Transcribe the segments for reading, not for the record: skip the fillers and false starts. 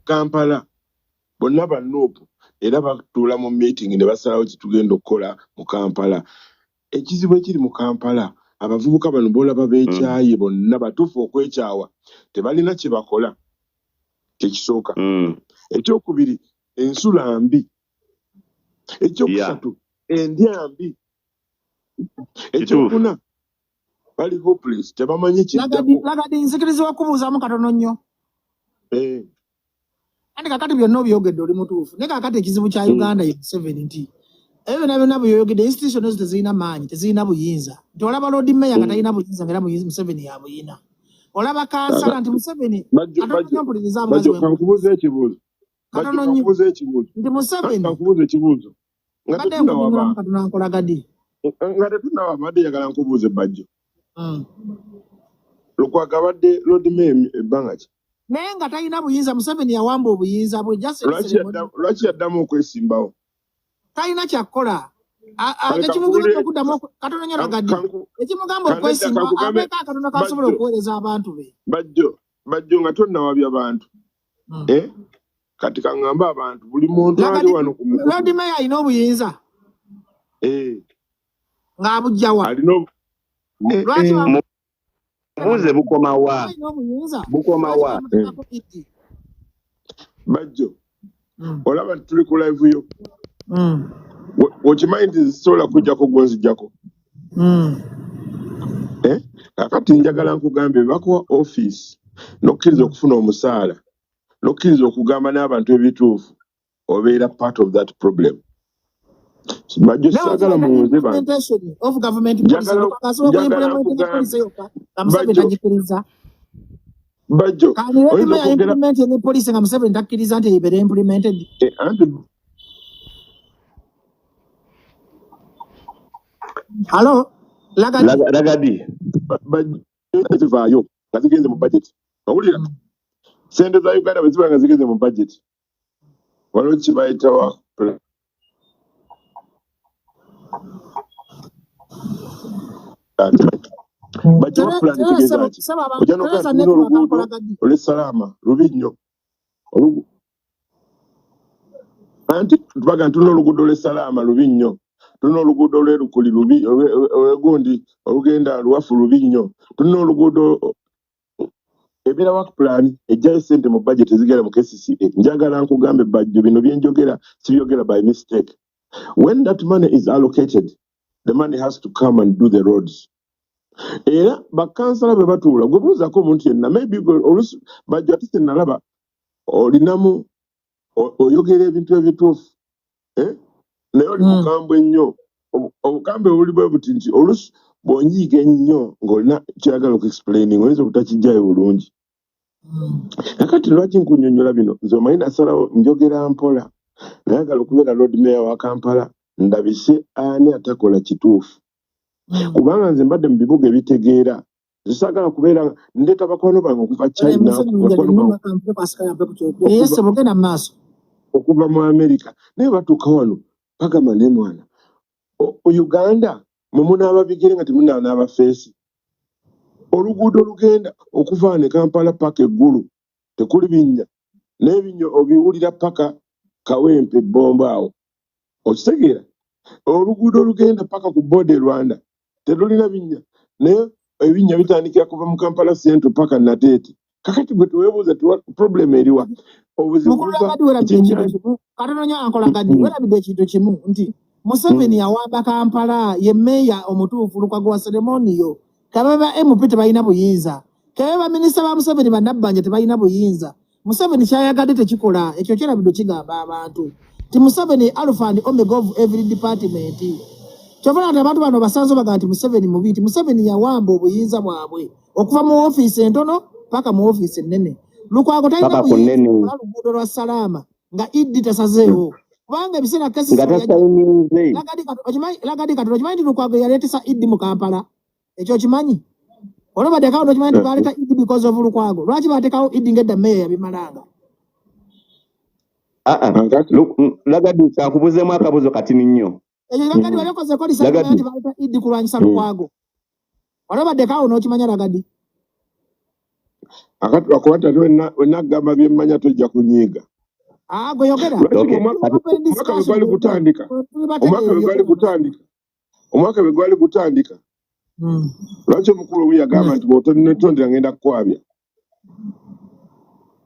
Kampala bonna ba NUP era batuula mu meeting ne basalawo kyetugenda okukola mu Kampala. Ekizibu ekiri mu Kampala, abavubuka bano bolaba beekyaye bonna batuufu okwekyawa, tebalina kye bakola, kyekisooka. Ekyokubiri, ensula mbi. Ekyokusatu, endya mbi. Ekyokuna, bali hopeless, tebamanyi Lagadi, kiddako. Lagadi, nzikirizibwa kubuuzamu katono nnyo. Eh. Anti kakati byonna obyogedde, oli mutuufu, naye kakati ekizibu kya Uganda ye Museveni, nti ebyo byonna byonna byoyogedde, institution ezo tezirina maanyi, tezirina buyinza, nti olaba Lord Mayor nga talina buyinza, nga era Museveni yabuyina. Olaba kansala nti Museveni Bajjo, katono Bajjo, nnyo, mpuliriza mukazi Bajjo, we. Kankubuuza ekibuuzo, Bajjo. Katono nnyo. Kankubuuza ekibuuzo. Nti Museveni Kankubuuza ekibuuzo nga badde tetunnawaba. nkunyumiramu katono, nkola gadi. Nga tetunnawaba, badde njagala nkubuuze, Bajjo. Lukwago abadde Lord Mayor ebbanga ki? Naye nga talina buyinza, Museveni yawamba obuyinza bwe just ceremony. Lwaki yaddamu okwesimbawo? Talina kyakkola. Kale Ekimugamba kankubuulire okuddamu katono nnyo, Lagadi, ekimugamba kanedda okwesimba kankugambe abeeko akatono kasobola Bajjo. okuweereza abantu be. Bajjo, Bajjo, nga tonnawabya bantu. Eh? Kati kaŋŋambe abantu, buli muntu ali Lagadi, wano ku mukutu. Lord Mayor alina obuyinza? Eh, Ng'abujjawa? Alina Lwaki Mubuuze bukomawa. Alina obuyinza, lwaki Bukomawa. bamuteekako idi? Bajjo, olaba nti tuli ku live yo. Okimanyi nti zisobola kujjako gwonzijjako? Eh? Kakati njagala nkugambe, bakuwa office n'okkiriza okufuna omusaala n'okkiriza okugamba n'abantu ebituufu, obeera part of that problem. Bajjo, Naye saagala muwuze bantu. Implementation of government policy, asobola Njagala kuimplementinga nkugambe policy yokka nga Museveni Bajjo, tagikiriza? Bajjo, Can Lord oyinza Mayor okwogera implement any policy nga Museveni takkiriza nti ebeere implemented? Eh, anti Halo, Lagadi. Lagadi. Bajjo, zivaayo nga zigenze mu budget, owulira? Sente za Uganda bwe ziba nga zigenze mu budget, waliwo kibayita wa plan. Bajjo, work plan tegeeza ki? Ojja nogaa Tereza tulina network oluguudo nkola gadi. olw'e lubi nnyo. Anti tubaga nti tulina oluguudo olw'e lubi nnyo, tulina oluguudo olw'erukuli lubi, olw'egundi olugenda Luwafu lubi nnyo, tulina oluguudo. Ebeera work plan, ejjayo sente mu budget ezigenda mu KCCA. Njagala nkugambe, Bajjo, bino byenjogera sibyogera by mistake. When that money is allocated, the money has to come and do the roads. Era bakansala bwe batuula, gwe buuzaako omuntu yenna, maybe gwe oluusi, Bajjo, ate kyenalaba olinamu oyogera ebintu ebituufu, eh? Naye oli mukambwe nnyo. Obukambwe buli bwe buti nti oluusi bw'onyiiga ennyo ng'olina ky'oyagala okuexplaining, oyinza obutakijjayo bulungi. Kakati lwaki nkunnyonnyola bino? Nze omanyi nasalawo njogera mpola, nayagala okubeera Lord Mayor wa Kampala ndabise ani atakola kituufu, kubanga nze mbadde mu bibuga ebitegeera. Nze kubeera nga ndeeta bakwano bange okuva China, bakwano bange Ese bugenda mu maaso. okuva mu America, naye batuuka wano bagamba, "Ne mwana Uganda mwe munaaba bigere nga temunaanaaba face." Oluguudo olugenda okuva ne Kampala paka eggulu tekuli binnya, n'ebinnya obiwulira paka Kawempe Bombo awo, okitegeera? Oluguudo olugenda paka ku border e Rwanda terulina binnya, naye ebinnya bitandikira kuva mu Kampala Central paka Nateete. Kakati gwe teweebuuza ti problem eriwa? Obuzibu Mukulu buva Lagadi, werabidde ekintu ekyennyanja. kimu katono nnyo, ankola Gadi. Werabidde ekintu kimu nti Museveni yawamba Kampala, ye meeya omutuufu Lukwago wa ceremonial. Kabe ba MP tebalina buyinza, kabe baminisita ba Museveni bannabbanja tebalina buyinza. Museveni kyayagadde tekikola. Ekyo kyerabidde kigamba abantu nti Museveni alpha and omega of every department. Kyova nti abantu bano basanze baga nti Museveni mubi, nti Museveni yawamba obuyinza bwabwe okuva mu ofiisi entono paka mu ofiisi ennene. Lukwago talina Paka ku buyinza nnene. kukola luguudo lwa Salaama nga iddi tasazeewo, kubanga ebiseera kesi Nga tasayininze. Lagadi katono, okimanyi nti Lukwago yaleetesa iddi mu Kampala? Ekyo okimanyi? Olwobaddekawo nokimanyi nti baleeta iddi because of Lukwago. Lwaki bateekawo iddi ng'edda meeya yabimalanga? Ah, ah. Kakati Lagadi, kankubuzeemu akabuzo katini nnyo. Ekyo Lagadi wali okozeko research? Lagadi. Nti baleeta iddi kulwanyisa Lukwago, wali obaddekawo n'okimanya, Lagadi? Akati lwakuba nti ate wenna gamba byemmanya tojja kunyiiga. Ah, gwe yogera. Lwaki Okay. omwaka Kati Open omwaka bwe discussion. gwali gutandika, Tuli omwaka bategeevu. bwe gwali Yogera. gutandika, omwaka bwe gwali gutandika, lwaki omukulu omu yagamba nti bw'otonetondera ngenda kukwabya?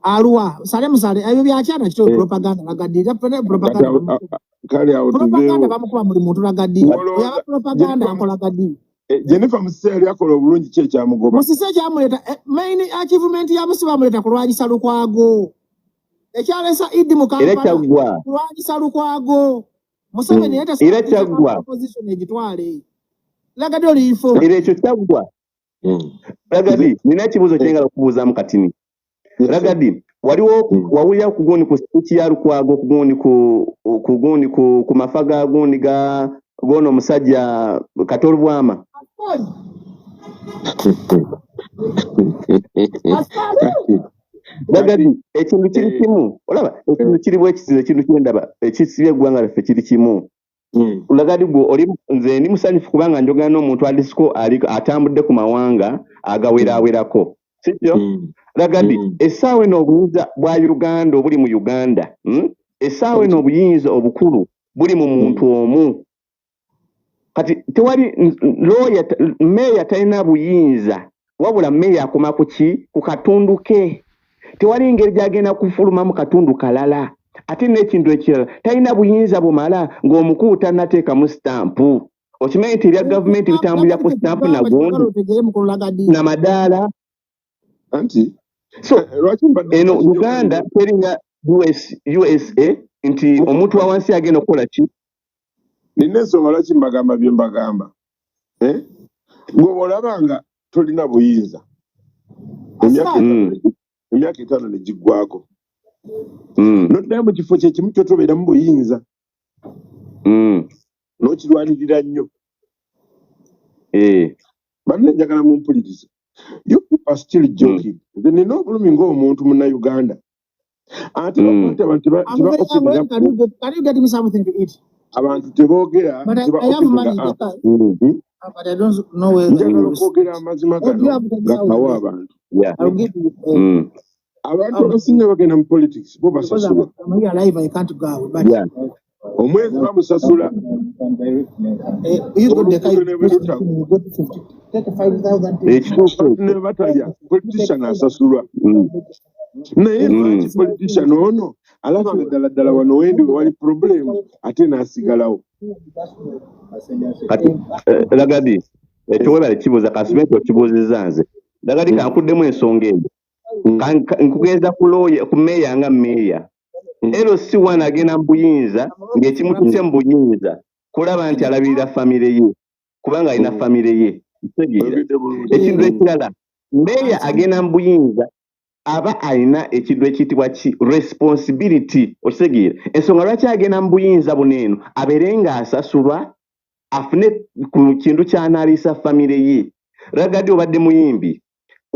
Aluwa sale musale, ebyo byakyana kito. Propaganda lagaddi era Kati propaganda bamukuba. Kale awo Propaganda tuveewo. bamukuba buli muntu lagaddi oyo aba Olowooza propaganda Jennifer akola gaddi. Jennifer Musisi yali akola obulungi, ki ekyamugoba? Musisi ekyamuleeta, main achievement ya Musisi, bamuleeta kulwanyisa Lukwago. Ekyalesa Idi mu Era Kampala kyaggwa. kulwanyisa Lukwago. Museveni yali Era tasobola kuyita kyaggwa. opposition egitwale. Lagaddi oli informed. Era ekyo kyaggwa. Lagadi, nina ekibuuzo kyengala okubuuzaamu katini. Yes, sir. Lagadi, waliwo wawulira ku gundi ku speech ya Lukwago ku gundi ku gundi ku mafa ga gundi ga gono omusajja Katolubwama? Askari. Kati Lagadi, ekintu kiri kimu, olaba ekintu kiri bwekisize, ekintu kyendaba ekisibye eggwanga lyaffe kiri kimu. Lagadi, gwe oli, nze ndi musanyufu kubanga njogera n'omuntu alisiko ali atambudde ku mawanga agawerawerako, sikyo? Lagadi, essaawa eno obuyinza bwa Uganda obuli mu Uganda, Essaawa eno obuyinza obukulu buli mu muntu omu. Kati tewali lawyer, meeya talina buyinza, wabula meeya akoma ku ki? Ku katundu ke. Tewali ngeri gy'agenda kufuluma mu katundu kalala. Ate n'ekintu ekirala, talina buyinza bumala ng'omukulu tannateekamu sitampu. Okimanyi nti ebya gavumenti bitambulira ku sitampu nagundi Otegere mukulu Lagadi. Namadaala. Anti So lwaki mbadde eno lwaki Uganda teringa US, USA nti omuntu wa wansi agenda okukola ki? Nina ensonga lwaki mbagamba bye mbagamba. Eh? Gwe bw'olaba nga tolina buyinza emyaka Askari. 5 emyaka 5 ne giggwako, noddayo mu kifo kye kimu kyotobeeramu buyinza, n'okirwanirira nnyo. Banne, njagala mumpulirize. You people are still joking. Nze nina obulumi ng'omuntu munnayuganda ate bakwate abantu I'm teba very, I'm opening very, up. Can you get me something to eat? Abantu teboogera, But teba I have opening money in the up. car, but I don't know where the Njagala okwogera amazima Oh, do you gano have 10,000? gakawa abantu. I'll give you. Abantu abasinga bagenda mu politics bo Because basasulwa. I'm here alive, I can't go away. But Omwezi bamusasula. You go the car, Oluguudo ne bwe lutagwa, you go to 50. Take 5,000. Ekituufu abantu ne batalya, politician asasulwa. Naye lwaki politician ono alaba nga ddala ddala wano wendi we wali problem ate n'asigalawo? Kati Lagadi, ekyo webale kibuuza, kasube nti okibuuzizza nze Lagadi. Kankuddemu ensonga eyo. Nkugenza ku lawyer, ku meeya nga meeya LC1 agenda mu buyinza ng'ekimutuse mu buyinza kulaba nti alabirira famire ye, kubanga alina famire ye. Kitegeera? Oyogedde bulungi. Ekintu ekirala, meeya agenda mu buyinza aba alina ekintu ekiyitibwa ki? Responsibility. Okitegeera ensonga lwaki agenda mu buyinza buno eno? Abeere ng'asasulwa, afune ku kintu ky'anaaliisa famire ye. Lagadi, obadde muyimbi.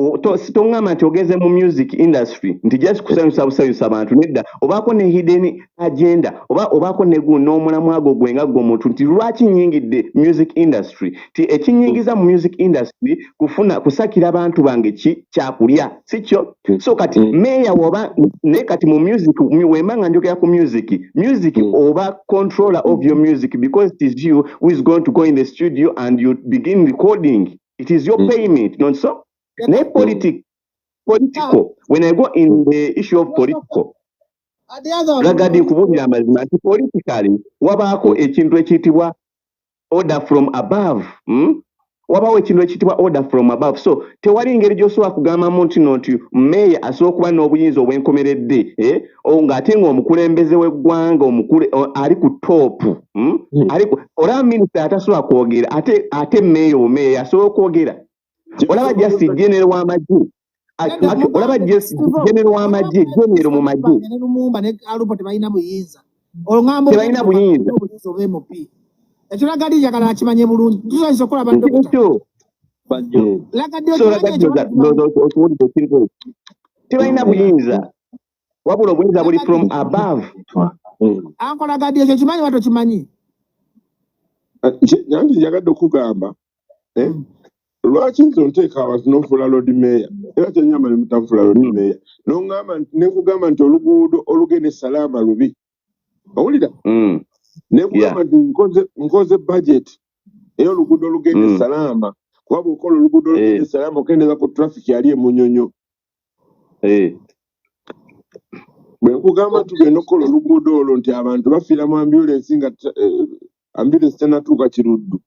Toŋŋamba nti ogenze mu music industry nti just kusanyusa busanyusa abantu. Nedda, obaako ne hidden agenda, oba obaako ne n'omulamwa gwo gwe nga gwe omuntu nti lwaki nyingidde music industry, ti ekinyingiza mu music industry kufuna kusakira abantu bange ki kyakulya, si kyo? So kati meeya woba naye kati mu music, wemba nga njogera ku music, oba controller of your music, because it is you who is going to go in the studio and you begin recording. It is your payment, not so? Naye political, when I go in the issue of political, The other one, Lagadi, nkubuulira amazima nti politically wabaako ekintu ekiyitibwa order from above, Wabaawo ekintu ekiyitibwa order from above. So tewali ngeri gy'osobola kugambamu nti no nti meeya asobola okuba n'obuyinza obwenkomeredde, eh? Ng'ate ng'omukulembeze w'eggwanga ali ku top, Ali olaba minisita atasobola kwogera, ate meeya omeeya asobola okwogera. Olaba just general w'amagye, olaba just general w'amagye, general mu magye. Ne Lumumba ne Alupo tebalina buyinza. Olwo ŋŋamba Tebalina buyinza. Obuyinza oba MP. Ekyo Lagadi njagala akimanye bulungi. Tusanyusa okulaba dokita. Ekyo Lagadi so okimanyi Lagadi ekyo? Ndowooza okiwulidde ekintu ekyo. Tebalina buyinza, wabula obuyinza buli from above. Anko Lagadi, ekyo kimanyi oba tokimanyi? Nange njagadde okugamba, eh? Lwaki nze onteeka abantu n'onfuula Lord Mayor, era kyenyamba ne mutanfuula Lord Mayor, n'oŋŋamba nti, ne nkugamba nti oluguudo olugenda e Salaama lubi, owulira? Ne nkugamba nti nkoze budget ey'oluguudo olugenda e Salaama, kuba bw'okola oluguudo olugenda e Salaama okendeeza ku traffic yali e Munyonyo. Bwe nkugamba nti tugenda okukola oluguudo olwo, nti abantu bafiira mu ambulance nga ambulance tennatuuka Kiruddu,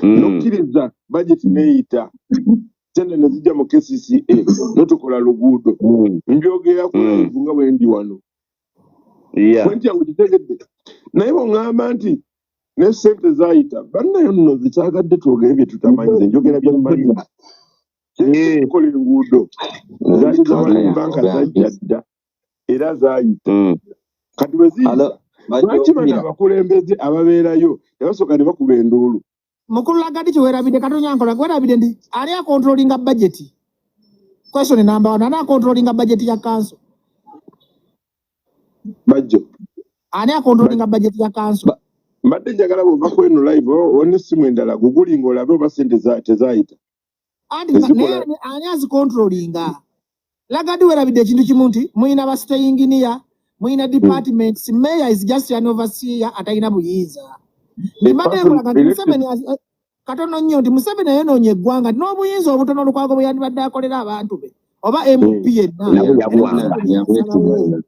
nokkiriza budget neeyita, sente ne zijja mu KCCA, notukola luguudo. Nbyogera ku live nga bwe ndi wano. Point yange gitegedde? Naye bw'oŋŋamba nti ne sente zaayita, bannayo nno zikyagadde twogere bye tutamanyi. Nze njogera bye mmanyi. Sente okukola enguudo zaali za Network World yange Bank, oba zajja dda era zaayita. Kati bwe ziyita, Alo, Bajjo, lwaki bano mpulira. abakulembeze ababeerayo tebasooka ne bakuba enduulu? Mukulu Lagadi, kyewerabidde katonyankola, werabidde nti ani acontrollinga budget? Question number one, ani acontrollinga budget ya council? Bajjo. Ani acontrollinga budget ya council? Mbadde njagala bw'ova ku eno live one essimu endala gugulinga olabe oba sente tezaayita. Anti naye Tezikola. ani azicontrollinga? Lagadi, werabidde ekintu kimu nti muyina ba city engineer, muyina departments. Mayor is just an overseer atalina buyinza. A Mbadde person nkulaga nti elected Museveni katono nnyo, nti Museveni ayonoonya eggwanga, nti n'obuyinza obutono Lukwago bwe yandibadde akolera abantu be oba MP yenna, Nabwo era yabuwamba. Museveni yasalawo.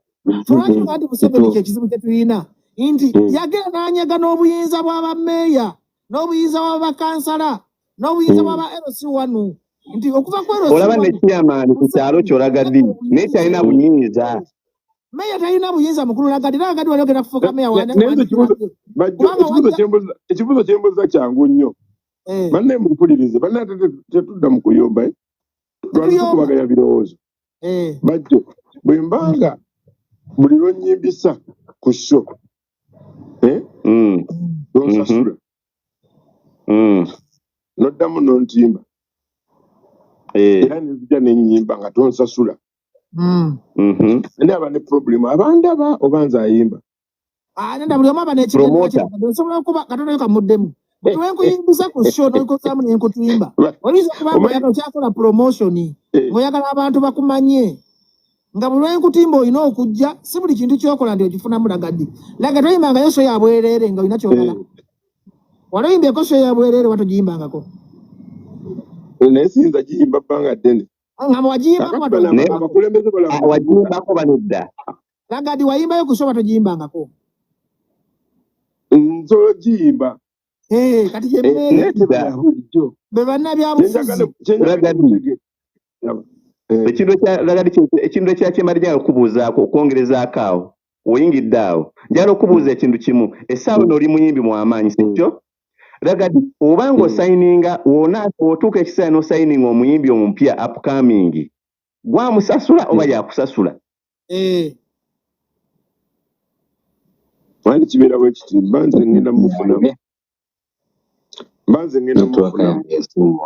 Tulwaki nti Museveni kyekizibu kye tulina, nti yagenda n'anyega n'obuyinza bw'abameeya, n'obuyinza bw'abakansala, n'obuyinza bw'aba LC1, nti okuva ku Olaba ne LC1 chairman ku kyalo Museveni ky'Olagadi naye yagenda talina obuyinza. buyinza. Meeya talina buyinza. Mukulu Lagadi, Lagadi, wali ogenda kufuuka meeya. Naye nze ekibuuzo, Bajjo, Kubanga ekibuuzo wajja kyembuuza, ekibuuzo kyembuuza kyangu nnyo. Banne mumpulirize, banne, ate tetudda mu kuyomba, eh? Twali Tetuyomba. tukubaganya birowoozo. Bajjo, bwe mbanga buli lwonnyimbisa ku show, eh? Lwonsasula, noddamu n'ontimba, era nenzija nennyimba nga tonsasula, ani aba ne problem, abandaba oba nze ayimba? Ah, nenda, buli omu aba n'ekigendererwa Promoter. kye. Osobola okuba katono yo kamuddemu, buli lwenkuyimbisa ku show n'okozaamu nenkutimba, oyinza okuba nga Omanyi oyagala okyakola promotion, ng'oyagala abantu bakumanye, nga buli lwenkutimba olina okujja. Si buli kintu kyokola nti okifunamu. Lagadi, laga, toyimbangayo show ya bwereere nga olina kyogala. Wali oyimbyeko show ya bwereere? Watogiyimbangako? Naye siyinza giyimba bbanga ddene. Nga wagiyimbako? Kakati bano Naye Watogiyimbako? abakulembeze balaba wagiyimbako banedda? Lagadi, wayimbayo ku show? Watogiyimbangako? Nsobola giyimba. Eh, kati ye mmeeya. Naye teba Nedda. ya bulijjo. Be bannabyabufuzi. Kyenjagala Lagadi. mutegeere. Ekintu ekya Lagadi, ekintu ekya kyembadde njagala okubuuzaako, okwongerezaako awo oyingidde awo, njagala okubuuza ekintu kimu. Essaawa eno oli muyimbi mwamaanyi, sikyo Lagadi? Oba ng'osigninga, wona otuuka ekiseera n'osigninga omuyimbi omupya upcoming, gwamusasula oba yakusasula? Wandi kibeera bwe kiti, mba nze ngenda mufunamu, mba nze ngenda Network mufunamu yange esimu.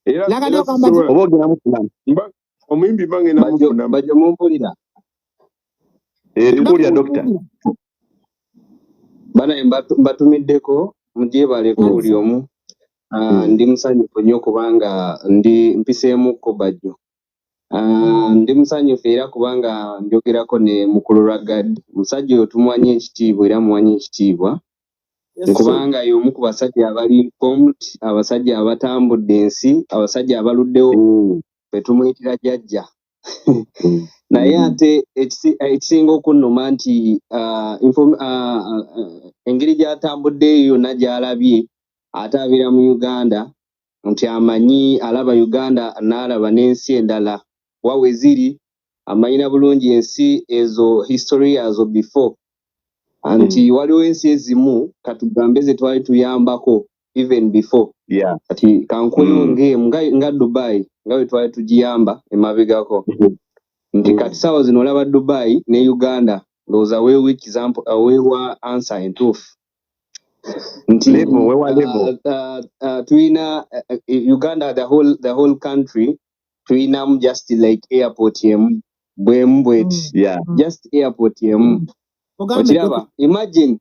Era Lagadi, era ogamba ki? sisobola Oba ogenda mufunamu? Mba omuyimbi mba ngenda Bajjo, mufunamu. Bajjo, mumpulira? Eh, tukuwulira, Dokita. Dokita. Banaye, mbatumiddeko, mugyebaleko buli omu. Ah, ndi musanyufu nnyo kubanga ndi mpiseemukko Bajjo. Ah, ndi musanyufu era kubanga njogerako ne mukulu Ragad. Omusajja oyo tumuwanye ekitiibwa era muwanye ekitiibwa kubanga y'omu ku basajja abali informed, abasajja abatambudde ensi, abasajja abaluddewo, fe tumuyitira jjajja. Naye ate ekisinga okunnuma nti engeri gy'atambuddeyo yonna gy'alabye, ate abeera mu Uganda, nti amanyi alaba Uganda n'alaba n'ensi endala wa we ziri, amanyira bulungi ensi ezo, history yazo before, nti waliwo ensi ezimu katugambe ze twali tuyambako even before. Kati kankuweyo ng'emu nga Dubai, nga bwe twali tugiyamba emabegako, nti kati saawa zino olaba Dubai ne Uganda, ndowooza weewa example, weewa answer entuufu nti Level, wewa level. Tulina Uganda, the whole country tulinamu just like airport emu bwemu bweti, just airport emu. Ogambe. Okiraba, imagine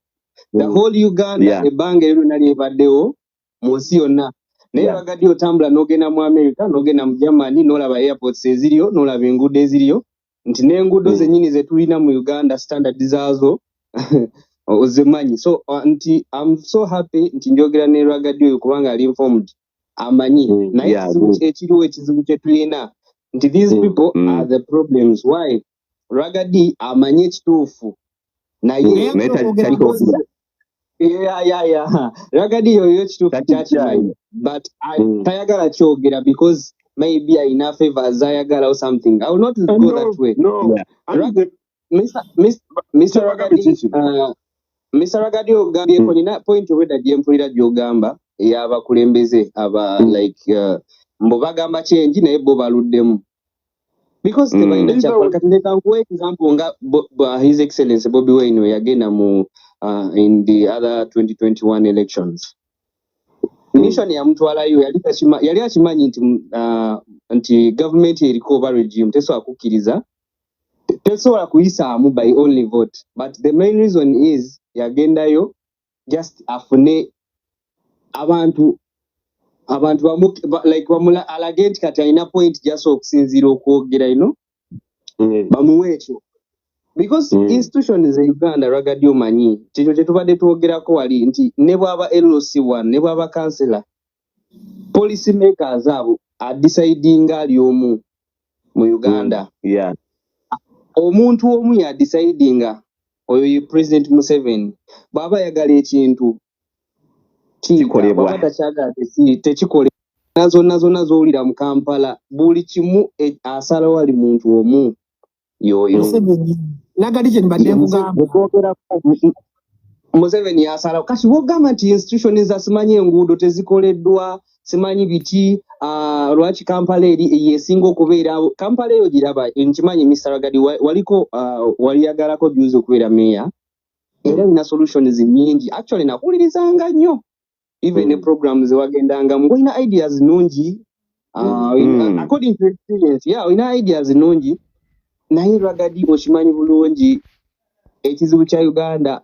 the whole Uganda, ebbanga eryo lyonna lyebaddewo mu nsi yonna. Naye Ragadi, otambula n'ogenda mu America, n'ogenda mu Germany, n'olaba airports eziriyo, n'olaba enguudo eziriyo, nti n'enguudo zennyini ze tulina mu Uganda, standard zaazo ozimanyi. So nti I'm so happy nti njogera ne Ragadi oyo kubanga ali informed, amanyi. Naye ekizibu ekiriwo, ekizibu kye tulina nti these people are the problems. Why? Ragadi amanyi ekituufu, naye Naye Naye okwogera takyogera. Yeah. Ragadi yoyo ekituufu Takijjayo. kyakimanyi, but tayagala kyogera because maybe ayina favors ayagala or something. I will not go No, that way. no. Anti Mr. Kyebagambye Ragadi, kikino. Mr. Ragadi, ogambyeko, nina point obwedda gye mpulira gy'ogamba ey'abakulembeze aba like mbu bagamba change naye bo baluddemu because tebalina Either kyakola. way. Kati leka nkuwe example nga His Excellency Bobi Wine we yagenda mu in the other 2021 elections. Mission yamutwalayo yali akimanyi nti nti gavumenti eriko oba regime tesobola kukkiriza, tesobola kuyisaamu by only vote, but the main reason is yagendayo just afune abantu like alage nti kati alina point gy'asobola okusinziira okwogera ino, bamuwe ekyo because institutions e Uganda, Ragadi, omanyi kikyo kyetubadde twogerako wali nti ne bw'aba LC1, ne bw'aba kansela, policy makers abo adecidinga ali omu mu Uganda. Omuntu omu yadecidinga, oyo ye President Museveni. Bw'aba ayagala ekintu kiyita, Kikolebwa. bw'aba takyagala tekikolebwa. Zonna zonna z'owulira mu Kampala, buli kimu asalawo ali muntu omu yoyo. Museveni. Ragadi, kye mbadde nkugamba. Museveni yasalawo. Kati bwogamba nti institution za simanyi enguudo tezikoleddwa, simanyi biki, lwaki Kampala eri yesinga okubeera? Kampala eyo giraba, nkimanyi Mr. Ragadi, waliko waliyagalako juzi okubeera meya, era olina solutions nyingi. Actually nakuwulirizanga nnyo, even ne programs zewagendangamu, ng'olina ideas nungi, according to experience, yeah, olina ideas nungi. Naye Ragadi, okimanyi bulungi ekizibu kya Uganda.